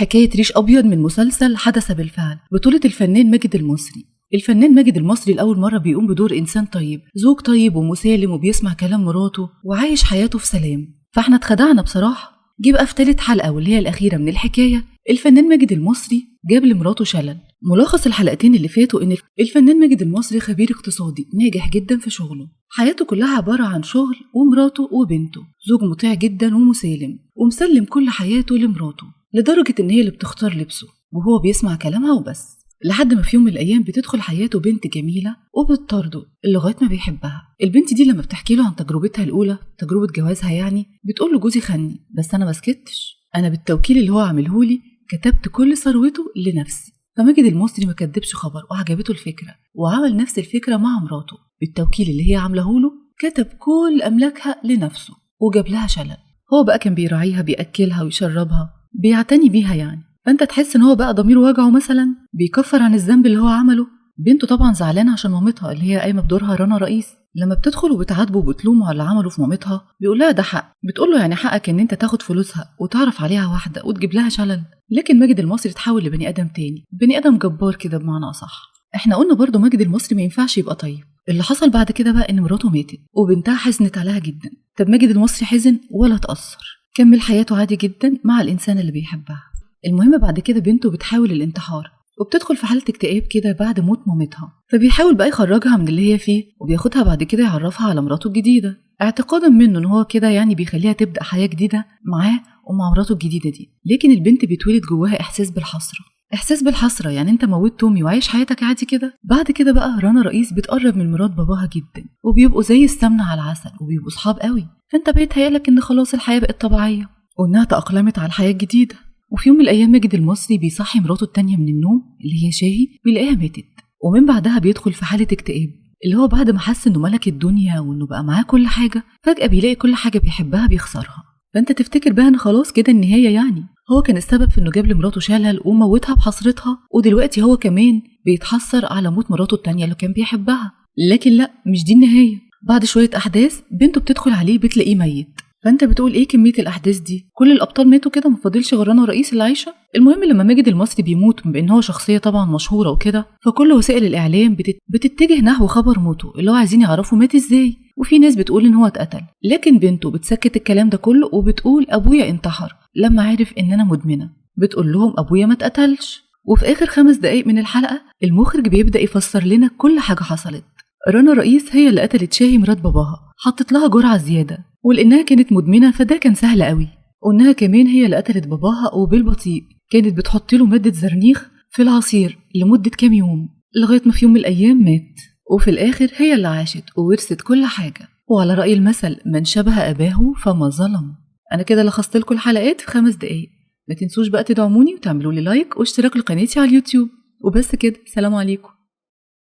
حكاية ريش أبيض من مسلسل حدث بالفعل، بطولة الفنان ماجد المصري. الفنان ماجد المصري لأول مرة بيقوم بدور إنسان طيب، زوج طيب ومسالم وبيسمع كلام مراته وعايش حياته في سلام. فاحنا اتخدعنا بصراحة. جه بقى في تالت حلقة واللي هي الأخيرة من الحكاية، الفنان ماجد المصري جاب لمراته شلل. ملخص الحلقتين اللي فاتوا إن الفنان ماجد المصري خبير اقتصادي ناجح جدا في شغله، حياته كلها عبارة عن شغل ومراته وبنته، زوج مطيع جدا ومسالم ومسلم كل حياته لمراته، لدرجة إن هي اللي بتختار لبسه وهو بيسمع كلامها وبس. لحد ما في يوم من الأيام بتدخل حياته بنت جميلة وبتطارده لغاية ما بيحبها. البنت دي لما بتحكي له عن تجربتها الأولى، تجربة جوازها يعني، بتقول له جوزي خني بس أنا ما سكتش، أنا بالتوكيل اللي هو عاملهولي كتبت كل ثروته لنفسي. فماجد المصري ما كدبش خبر وعجبته الفكرة، وعمل نفس الفكرة مع مراته بالتوكيل اللي هي عاملهوله، كتب كل أملاكها لنفسه وجاب لها شلل. هو بقى كان بيراعيها، بيأكلها ويشربها، بيعتني بيها يعني. فانت تحس ان هو بقى ضميره وجعه مثلا، بيكفر عن الذنب اللي هو عمله. بنته طبعا زعلانة عشان مامتها اللي هي قايمة بدورها رنا رئيس، لما بتدخل وبتعاتبه وبتلومه على اللي عمله في مامتها بيقول لها ده حق. بتقول له يعني حقك ان انت تاخد فلوسها وتعرف عليها واحدة وتجيب لها شلل. لكن ماجد المصري اتحول لبني ادم تاني، بني ادم جبار كده بمعنى اصح. احنا قلنا برضو ماجد المصري ما ينفعش يبقى طيب. اللي حصل بعد كده بقى ان مراته ماتت وبنتها حزنت عليها جدا. طب ماجد المصري حزن ولا اتأثر؟ كمل حياته عادي جدا مع الانسان اللي بيحبها. المهم بعد كده بنته بتحاول الانتحار وبتدخل في حالة اكتئاب كده بعد موت مامتها، فبيحاول بقى يخرجها من اللي هي فيه وبياخدها بعد كده يعرفها على مراته الجديدة، اعتقادا منه ان هو كده يعني بيخليها تبدأ حياة جديدة معاه ومع مراته الجديدة دي. لكن البنت بيتولد جواها احساس بالحسرة، احساس بالحسرة يعني انت موتت امي وعايش حياتك عادي كده. بعد كده بقى رنا رئيس بتقرب من مرات باباها جدا وبيبقوا زي السمنة على العسل وبيبقوا صحاب قوي. فانت بيتهيألك ان خلاص الحياة بقت طبيعية وانها تأقلمت على الحياة الجديدة. وفي يوم من الأيام ماجد المصري بيصحي مراته التانية من النوم اللي هي شاهي، بيلاقيها ماتت، ومن بعدها بيدخل في حالة اكتئاب، اللي هو بعد ما حس إنه ملك الدنيا وإنه بقى معاه كل حاجة، فجأة بيلاقي كل حاجة بيحبها بيخسرها. فأنت تفتكر بقى إن خلاص كده النهاية يعني، هو كان السبب في إنه جاب لمراته شلل وموتها بحسرتها، ودلوقتي هو كمان بيتحسر على موت مراته التانية اللي كان بيحبها. لكن لأ، مش دي النهاية. بعد شوية أحداث بنته بتدخل عليه بتلاقيه ميت. فانت بتقول ايه كمية الاحداث دي؟ كل الابطال ماتوا كده، ما فاضلش غير رنا رئيس اللي عايشه. المهم لما ماجد المصري بيموت، بما ان هو شخصية طبعا مشهورة وكده، فكل وسائل الاعلام بتتجه نحو خبر موته، اللي هو عايزين يعرفوا مات ازاي، وفي ناس بتقول ان هو اتقتل. لكن بنته بتسكت الكلام ده كله وبتقول ابويا انتحر لما عرف ان انا مدمنه. بتقول لهم ابويا ما اتقتلش. وفي اخر 5 دقائق من الحلقة المخرج بيبدا يفسر لنا كل حاجة حصلت. رنا رئيس هي اللي قتلت شاهي مرات باباها، حطت لها جرعة زيادة، ولانها كانت مدمنه فده كان سهل قوي. وانها كمان هي اللي قتلت باباها، وبالبطيء كانت بتحط له مادة زرنيخ في العصير لمدة كام يوم لغاية ما في يوم من الايام مات. وفي الاخر هي اللي عاشت وورثت كل حاجة. وعلى راي المثل من شبه اباه فما ظلم. انا كده لخصت لكم الحلقات في 5 دقايق. ما تنسوش بقى تدعموني وتعملوا لي like واشتراك لقناتي على اليوتيوب. وبس كده، سلام عليكم.